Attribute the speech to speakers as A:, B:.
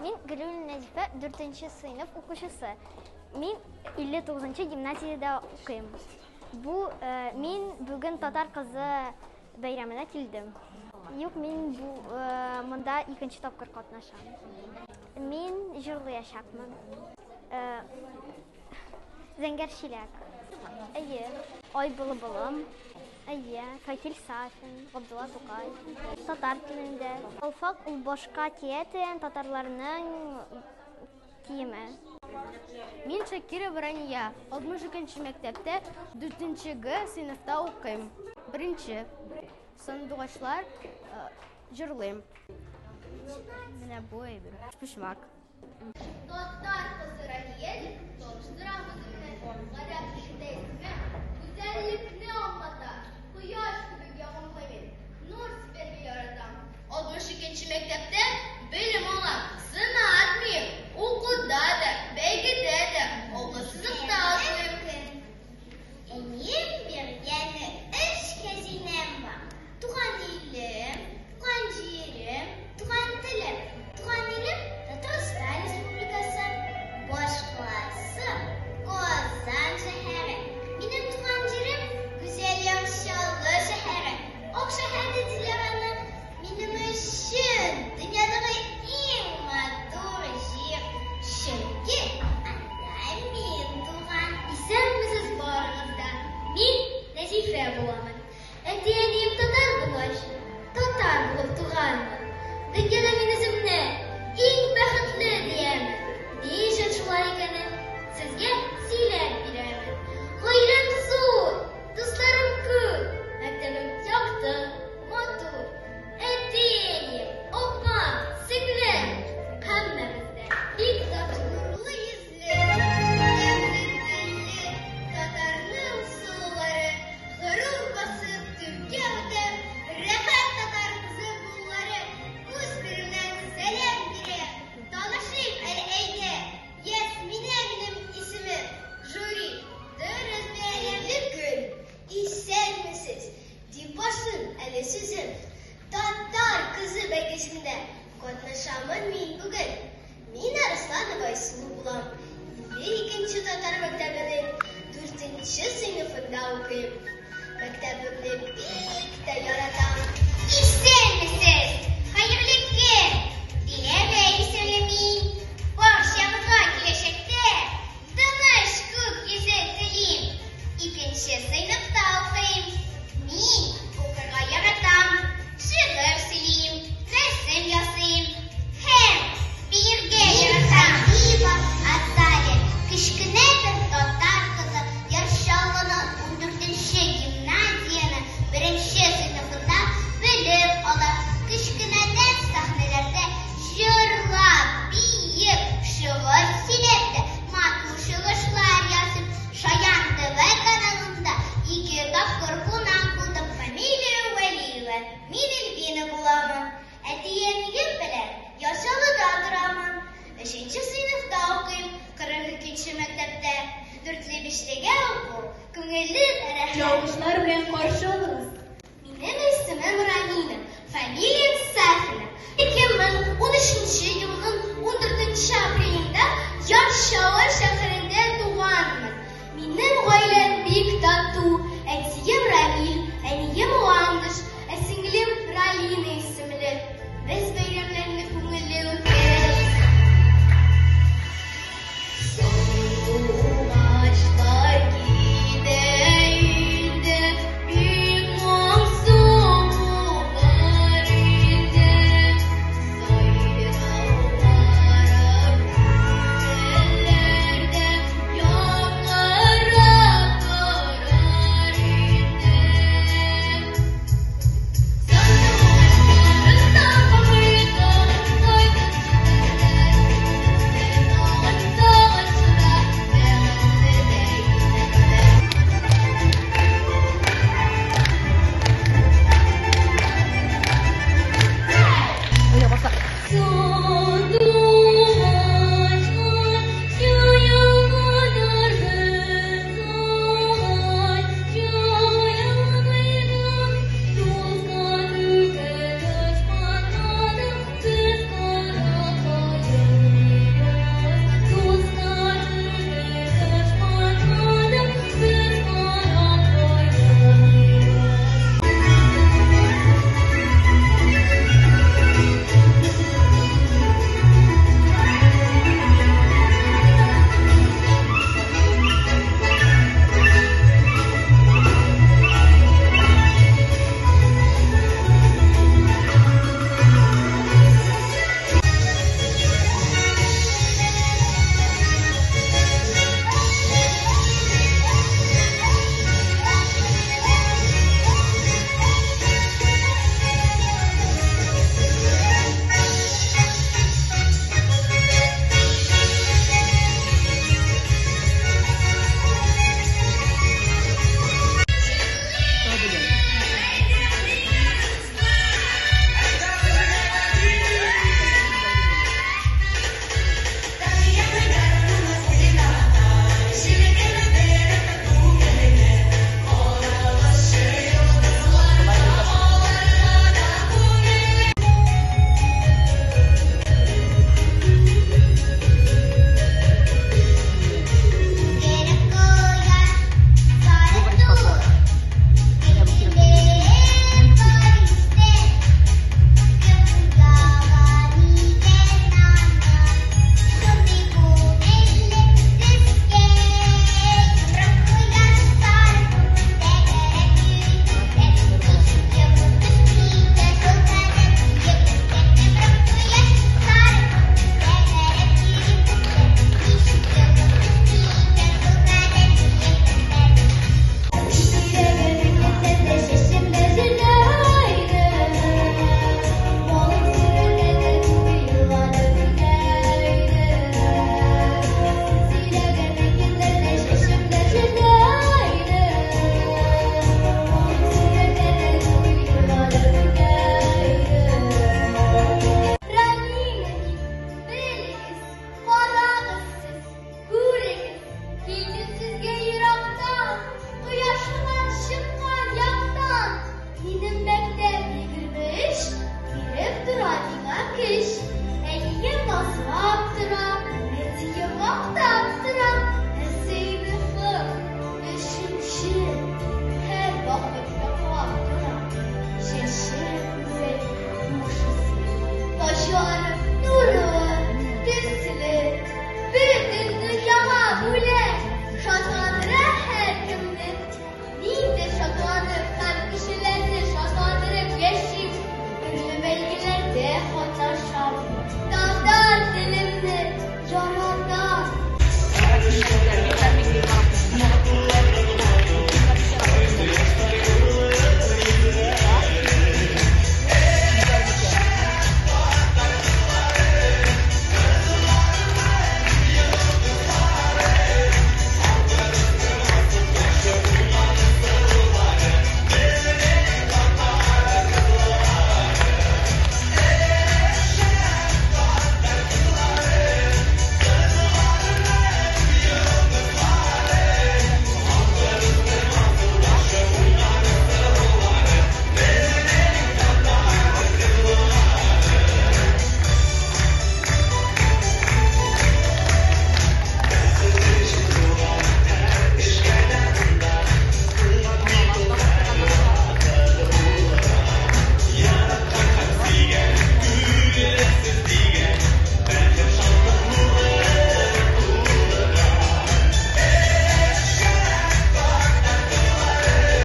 A: Мин Галиуллина Нәзифә, 4 сыйныф укучысы. Мин 59 гимназиядә укыйм. Бу э, мин бүген татар кызы бәйрәменә килдем. Юк, мин бу э, монда икенче тапкыр катнашам. Мин җырлаячакмын. Э, Зәңгәр чиләк. Әйе. Ай былы-былым. Әйе, Факил Сафин, Габдулла Тукай. Татар телендә. Калфак ул башка кия торган татарларның киеме.
B: Мин Шакирова Рания, 62 мәктәптә 4 Г сыйныфта укыйм. Беренче сандугачлар э, җырлыйм. Менә бу әйбер. Почмак.
C: Татар кызы Рания дип таныштырам үземне. Гарәп телендә исемем гүзәллекне аңлата. Кояш кебек ягымлы мин, нур сибәргә яратам. 62 нче мәктәптә белем алам, сынатмыйм. Укуда да, бәйгедә дә алгы сызыкта атлыйм.
D: Әнием биргән өч хәзинәм бар. Туган илем, туган җирем, туган телем. Туган илем Татарстан Республикасы, башкаласы Казан шәһәре. Минем туган җирем гүзәл Яр Чаллы шәһәре. Ак шәһәр дә диләр аны. Минем өчен дөньядагы иң матур җир, чөнки анда мин туган.
C: Исәнмесез барыгыз да! Мин Нәзифә буламын. Әти-әнием татар булгач, татар булып туганмын. Дөньяда мин үземне иң бәхетле диямен. Ни өчен шулай икәнен сезгә сөйләп бирәмен. Гаиләм зур, дусларым күп, мәктәбем якты, Матур, әти-әнием, апам, сеңлем, һәммәбез дә бик тату.
D: Нурлы йөзле, тәмле телле татарның сылулары, горур басып түргә үтәм, рәхәт татар кызы булулары үз телемнән сәлам бирәм. Танышыйк әле әйдә, Ясминә минем исемем, жюри дөрес бәяләде. Көн, исәнмесез, Дип башлыйм әле сүзем. Татар кызы бәйгесендә катнашамын мин бүген. Мин Арысланова Айсылу булам. 52 нче татар мәктәбенең дүртенче сыйныфында укыйм. Мәктәбемне бик тә яратам.
C: Исәнмесез! Хәерле көн! Диләрә исемле мин. Барчагызга киләчәктә Тыныч күк йөзе телим. Икенче сыйныфта укыйм. Мин укырга яратам. Шигырь сөйлим, рәсем ясыйм һәм биергә яратам.
D: Мин Хәбиева Азалия, кечкенә бер татар кызы, Яр Чаллының ундүртенче гимназиянең беренче сыйныфында белем ала. Кечкенәдән сәхнәләрдә Җырлап, биеп, шигырь сөйләп тә, матур чыгышлар ясыйм. Шаян ТВ каналында ике тапкыр кунак булдым.
C: Фамилия Вәлиева, мин Эльвина буламын. Әти-әнием белән Яр Чаллыда торамын. Өченче сыйныфта укыйм, 42 нче мәктәптә. Дүртле-бишлегә уку күңелле вә рәхәт.
E: Алкышлар белән каршы алыгыз!
C: Минем исемем Рамина, фамилиям Сафина. 2013 елның 14 апрелендә Яр Чаллы шәһәрендә туганмын. Минем гаиләм бик тату.